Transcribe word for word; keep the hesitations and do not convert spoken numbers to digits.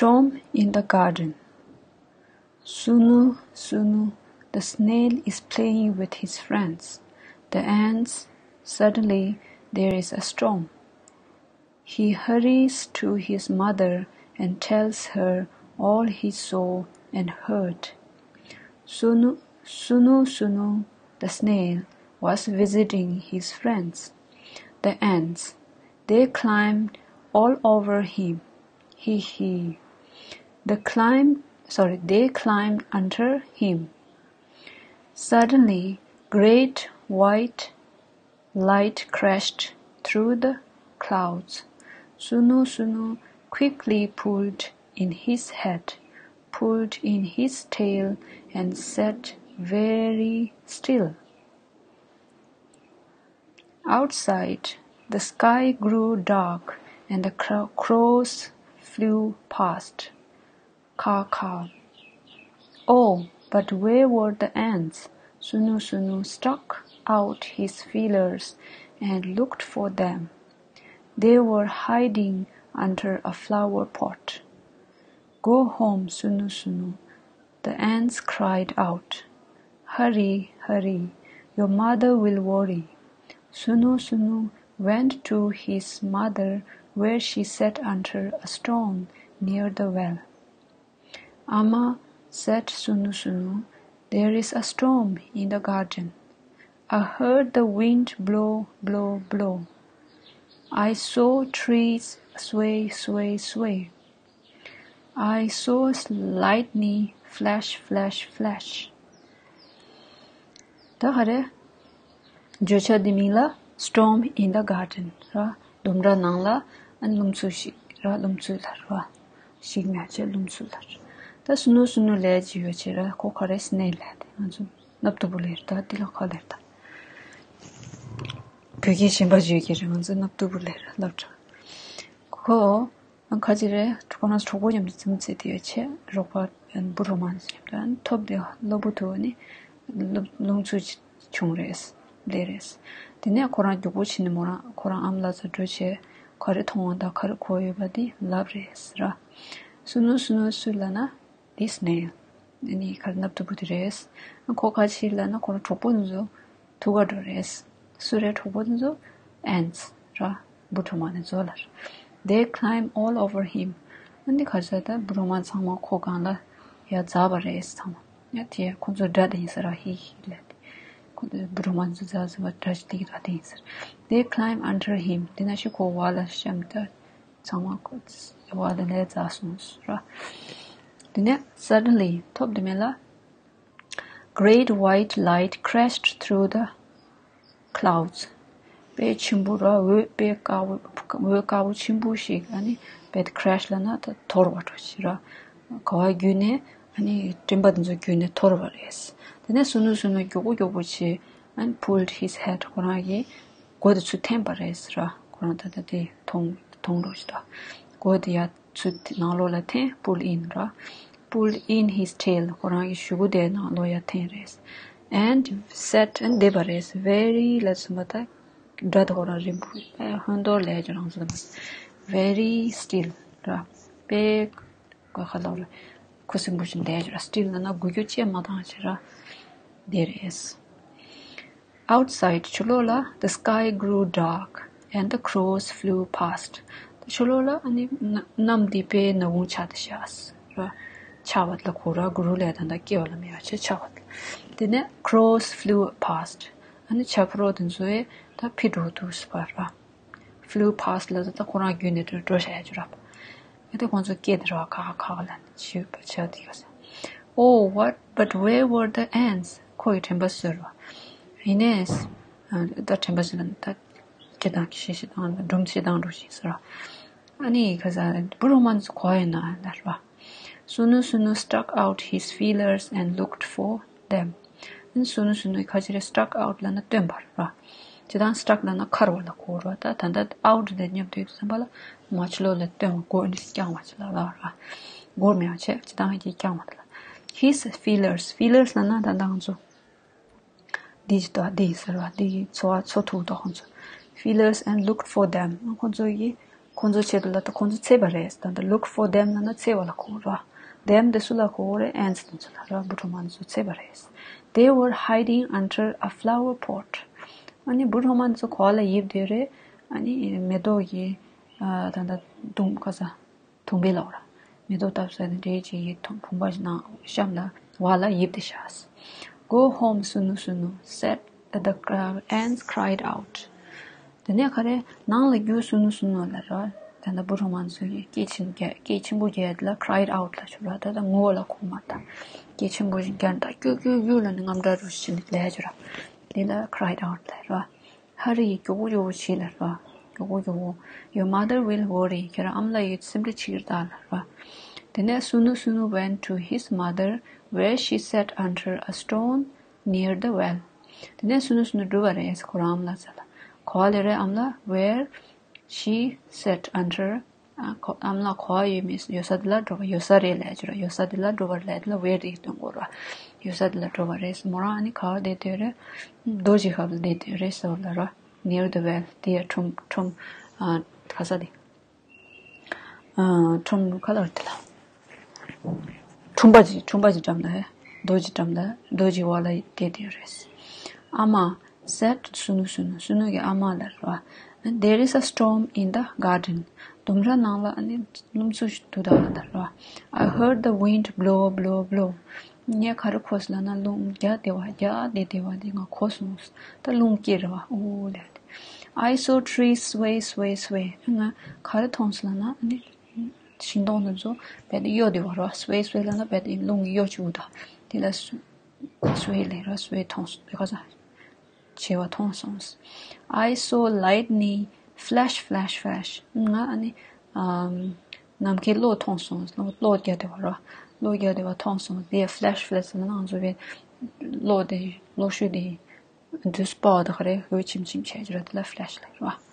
Storm in the garden. Sunu, Sunu, the snail is playing with his friends, the ants. Suddenly, there is a storm. He hurries to his mother and tells her all he saw and heard. Sunu, Sunu, Sunu, the snail, was visiting his friends, the ants. They climbed all over him. He he. The climb, sorry, they climbed under him. Suddenly, great white light crashed through the clouds. Sunu Sunu quickly pulled in his hat, pulled in his tail, and sat very still. Outside, the sky grew dark and the cro- crows flew past. Caw, caw. Oh, but where were the ants? Sunu Sunu stuck out his feelers and looked for them. They were hiding under a flower pot. Go home, Sunu Sunu, the ants cried out. Hurry, hurry, your mother will worry. Sunu Sunu went to his mother, where she sat under a stone near the well. Ama, said Sunu Sunu, there is a storm in the garden. I heard the wind blow, blow, blow. I saw trees sway, sway, sway. I saw lightning flash, flash, flash. ད་ག་རེ། བརྗོད་བྱ་འདི་མིང་ལ་Storm in the Garden ར། ལྡུམ་ར་ནང་ལ་ཨ་ནི་རླུང་འཚུབ་ཞིག་ར། རླུང་འཚུབ་ལ་ར། ཞིག་ཉག་ཆེ་རླུང་འཚུབ་ལ་ར། ད་སུ་ནུ་སུ་ནུ་ལས་ཅི་ཡོད་ཆེ་ར། ཁོ་ག་རེ་སི་ནེ་ལ་དེ་ང་ཚོ་སྣབས་ཏོ་བུ་ལེར་ད་འདི་ལ་ཁ་ལེར་ད། བོད་སྐད་གཞན་པ་བརྗོད་ཀྱི་རེད། ང་ཚོ་སྣབས་ཏོ་བུ་ལེར་ལབ་འགྲོ། ཁོ། ཁ་ཅིག་རེད། ཁོ་རང་གྲོགས་པོ་མཉམ་དུ་འཛིང་རྩིས་དེ་ཡོད་ཆེ། རོགས་པ་བུ་རོ་མ་ནི་ཐོབ་དེ་གློ་བུ་དུ་ནི་རླུང་འཚུབ་བྱུང་རེད། བསྡད་རེད། དེ་ནས་ཁོ་རང་མགྱོགས་པོ་ཕྱིན་ནས་མོ་རང་ཁོ་རང་ཨམ་ལགས་ཚོ་འགྲོ་བྱས་ག་རེ་མཐོང་བ་དང་ག་རེ་གོ་ཡོད་པ་དེ་ལབ་རེད་ར། སུ་ནུ་སུ་ནུ་སུ་ལབ་ན། This snail. ཨ་ནི་ག་རེ་སྣབས་ཏོ་བུ་དེ་རེད། ཁོ་ག་ཅི་ལབ་ན་ཁོ་རང་གྲོགས་པོ་དེ་ཚོ་ཐུག་ག་འགྲོ་རེད། སུ་རེད་གྲོགས་པོ་དེ་ཚོ། Ants ར། བུ་རོ་མ་ནི་ཚོ་ལ། They climb all over him. ཨ་ནི་ག་ཅི་ད་བུ་རོ་མ་ཚང་མ་ཁོ་སྒང་ལ་ཡར་འཛེགས་པ་རེད་ཚང་མ། ཡ་དེ་ཁོ་ཚོ་དགྲ་དེ་ཡིན་ཟེར་ར། ཧི་ཧི་ལབ་དེ། ཁོ་ཚོ་བུ་རོ་མ་ཚོ་འཛེགས་འཛེགས་པ་དགྲ་ཅིག་དེ་གི་དགྲ་དེ་ཡིན་ཟེར། They climb under him. དེ་ན་ཤི་ཁོ་བ་ལ་བཤམས་ད། ཚང་མ་ཁོ་བ་ལ་ལས་འཛེགས་སོང་ཟེར་ར། དེ་ནས་suddenly ཐོབ་དེ་མེད་ལ། Great white light crashed through the clouds. དཔེ་ཆེན་པོ་ར། འོད་དཔེ་དཀར་པོ། འོད་དཀར་པོ་ཆེན་པོ་ཞིག་ཨ་ནི་དཔེ་crash ལབ་ན་ད་འཐོར་བ་འདྲ་ཞིག་ར། ག་བ་བརྒྱུད་ནས་ཨ་ནི་སྤྲིན་པ་དེ་ཚོ་བརྒྱུད་ནས་འཐོར་བ་རེད། དེ་ནས་སུ་ནུ་སུ་ནུ་མགྱོགས་པོ་མགྱོགས་པོ་བྱས་and pulled his hat. ཁོ་རང་གི་མགོ་དེ་ཚུར་འཐེན་པ་རེད་ཟེར་ར། ཁོ་རང་ད་ལྟ་དེ་མཐོང་མཐོང་འགྲོ་ཞིག་ད། མགོ་དེ་ཡར་ཚུར་ནང་ལོགས་ལ་འཐེན། Pull in ར། Pulled in his tail. ཁོ་རང་གི་གཞུ་གུ་དེ་ནང་ལོགས་ཡར་འཐེན་རེད། And sat བསྡད་པ་རེད། Very ལ་སོང་པ་ད་དགྲ་དེ་ཁོ་རང་རིང་པོ་ཧོན་ཏོར་ལས་ཀྱི་རང་བཟོ་དང་། Very still ར། དཔེ་ག་ཁ་ལོ་ར། ཁུ་སིམ་པོ་ཞིག་བསྡད་ཀྱི་ར། Still ལབ་ན་འགུལ་སྐྱོད་ཅི་ཡང་མ་བཏང་ཞིག་ར། བསྡད་རེད། Outside ཕྱི་ལོགས་ལ་the sky grew dark and the crows flew past. ཕྱི་ལོགས་ལ་ཨ་ནི་གནམ་འདི་དཔེ་ནག་ཁུང་ཆགས་ཏེ་ཤག་ར། ཆགས་པ་ལ་གོ་ར། གུ་རུ་ལས་ད་ལྟ་སྐྱེ་བ་ལ་མེད་པ་ཆགས་པ། དེ་ནས་crows flew past. ཨ་ནི་བྱ་ཕོ་རོག་དེ་ཚོ་ཡས་ད་ཕི་འགྲོ་འདུག་ཟེར་བ་ར། Flew past ལ་ད་ཁོ་རང་བརྒྱུད་ནས་འགྲོ་བྱ་ཡ་ཅུ་ར། ཨེ་དེ་ཁོང་ཚོ་སྐད་དེ་ར་ཁ་ཁ་ཁ་ལ་ཞུས་པ་ཆ་དེ་ག་ས། Oh, what, but where were the ants? ཁོ་ཡི་དྲན་པ་གསོས་ར། ཡིན་ནས་ད་དྲན་པ་གསོས་ན་ད་སྐད་དང་ཤེས་ཤེས་དང་སྒྲུང་བཤད་དང་འགྲོ་ཞིག་ཟེར་ར། ཨ་ནི་ག་ས་བུ་རོ་མ་ཚོ་གོ་ཡིན་ན་ལ་ར། སུ་ནུ་སུ་ནུ stuck out his feelers and looked for them. སུ་ནུ་སུ་ནུ་ཁ་ཅིག་རེ་stuck out ལབ་ན་བཏོན་པ་ར། ཇི་ལྟར་stuck ལབ་ན་འཁར་བ་ལ་གོ་ར། ད་ད་ལྟ་out དེ་མཉམ་དུ་ཡོད་དུས་ཙམ་པ་ལ་མ་ཕྱི་ལོགས་ལ་བཏོན་པ། སྒོ་འདི་བརྐྱང་བ་ཅིག་ལ་ལ་ར། སྒོ་མེད་པ་བྱས་ཇི་ལྟར་ཧ་ཅིག་བརྐྱང་བ་དེ་ལ། His feelers. Feelers ལབ་ན་ད་ལྟ་ང་ཚོ་འདི་ཅིག་ཏོ་འདི་ཟེར་བ་འདི་གི་ཚོ་བ་ཚོ་ཐུག་ཏོ་ཁོང་ཚོ། Feelers and looked for them. ཁོང་ཚོ་གི་ ཁོང་ཚོའི་ཆེད་དུ་ལ་ད་ཁོང་ཚོ་འཚོལ་བ་རེད། ད་ལྟ་look for them ལབ་ན་འཚོལ་བ་ལ་གོ་ར། them དེ་སུ་ལ་གོ་རེད། ants དེ་ཚོ་ལ་ར། འབུ་ཕྲུག་མ་དེ་ཚོ་འཚོལ་བ་རེད། They were hiding under a flower pot. ཨ་ནི་འབུ་ཕྲུག་མ་དེ་ཚོ་ག་པ་ལ་ཡིབ་བསྡད་རེད། ཨ་ནི་མེ་ཏོག་གི་ཨ་ད་ལྟ་དུང་ཁ་ས་དུང་པའི་ལོགས་ར། མེ་ཏོག་བཏབ་ས་དེ་འདྲའི་ཅིག་གི་དུང་བུམ་པ་ནང་གཤམ་ལ་བ་ལ་ཡིབ་བསྡད་ཤག Go home, Sunu Sunu, said the cr- ants cried out. དེ་ནས་ག་རེ་ནང་ལ་རྒྱུགས། སུ་ནུ་སུ་ནུ་ལབ་ར། ད་ལྟ་འབུ་ཕྲུག་མ་ཚོ་གིས་སྐད་ཆེན་རྒྱག་སྐད་ཆེན་པོ་རྒྱག་དེ་ལ་cried out ལབ་ཞུ་ར། ད་ལྟ་ངུ་བ་ལ་གོ་མ་ད། སྐད་ཆེན་པོ་ཞིག་རྒྱག་ད་ཀྱུ་ཀྱུ་ཀྱུ་ལབ་ནས་རྔམ་སྐྲག་རུ་ཞིག་ལབ་ཞུ་ར། དེ་ལ་cried out ལབ་ར། Hurry, མགྱོགས་པོ་མགྱོགས་པོ་བྱེད་ལབ་ར། མགྱོགས་པོ་མགྱོགས་པོ། Your mother will worry. ཁྱེད་རང་ཨ་མ་ལགས་ཀྱིས་སེམས་ཁྲལ་བྱེད་ཀྱི་རེད་ད་ལབ་ར། དེ་ནས་སུ་ནུ་སུ་ནུ went to his mother, where she sat under a stone near the well. དེ་ནས་སུ་ནུ་སུ་ནུ་འགྲོ་བ་རེད། ཁོ་རང་ཨ་མ་ལགས་རྩ་ལ། ག་པ་ལ་རེད། ཨ་མ་ལགས། Where she sat under. ཨ་ཁོ་ཨ་མ་ལགས་ག་པ་ཡོད་མེད་ཡོད་ས་དེ་ལ་འགྲོ་བ། ཡོད་ས་རེད་ལབ་ཞུ་ར། ཡོད་ས་དེ་ལ་འགྲོ་བ་ལབ་དེ་ལ་where དེ་སྟོན་དགོས་ར། ཡོད་ས་དེ་ལ་འགྲོ་བ་རེད། མོ་རང་ཨ་ནི་ག་པ་བསྡད་བསྡད་རེད། རྡོ་གཅིག་ཁ་ལ་བསྡད་བསྡད་རེད་ཟེར་བ་ལ་ར། Near the well. དེ་ཡ་ཁྲོམ་ཁྲོམ་ཨ་ག་ས་དེ། ཨ་ཁྲོམ་ག་ལ་རེད་དེ་ལ། ཁྲོམ་པ་ཅིག་ཁྲོམ་པ་ཅིག་འགྲམ་ལ་ཧེ། རྡོ་ཅིག་འགྲམ་ལ་རྡོ་ཅིག་བ་ལ་བསྡད་བསྡད་རེད། ཨ་མ། said སུ་ནུ་སུ་ནུ་སུ་ནུ་གི་ཨ་མ་ལབ་ར། There is a storm in the garden. ལྡུམ་ར་ནང་ལ་ཨ་ནི་རླུང་འཚུབ་ཞིག་འདུག་ད་ལབ་ར། I heard the wind blow, blow, blow. ངས་ག་རེ་གོ་སོང་ལབ་ན་རླུང་རྒྱག་བསྡད་པ་རྒྱག་བསྡད་བསྡད་པ་དེ་ང་གོ་སོང་། ད་རླུང་སྐྱེས་རེད་བ། ཨོ་ལབ། I saw trees sway, sway, sway. ང་ག་རེ་མཐོང་སོང་ལབ་ན་ཨ་ནི་ཤིང་སྡོང་དེ་ཚོ་རྦད་དེ་གཡོ་བསྡད་པ་རེད་བ། Sway, sway ལབ་ན་རྦད་དེ་རླུང་གིས་གཡོ་བཅུག་ད། དེ་ལ་སུ་སུའི་ལས་ར་སུའི་མཐོང་སོང་། དེ་ག་ས་བྱེད་པ་མཐོང་སོང་། I saw lightning flash, flash, flash. ང་ཨ་ནི་ཨམ་ནམ་མཁའི་གློག་མཐོང་སོང་། གློག་གློག་རྒྱག་བསྡད་པ་ར། གློག་རྒྱག་བསྡད་པ་མཐོང་སོང་། དེ་flash, flash ལབ་ན་ང་ཚོ་བའི་གློག་དེ་གློག་ཤུགས་དེ་འདུས་པ་དེ་ག་རེ་འོད་ཆེམ་ཆེམ་བྱས་ཀྱི་ར། དེ་ལ་flash ལབ་ར།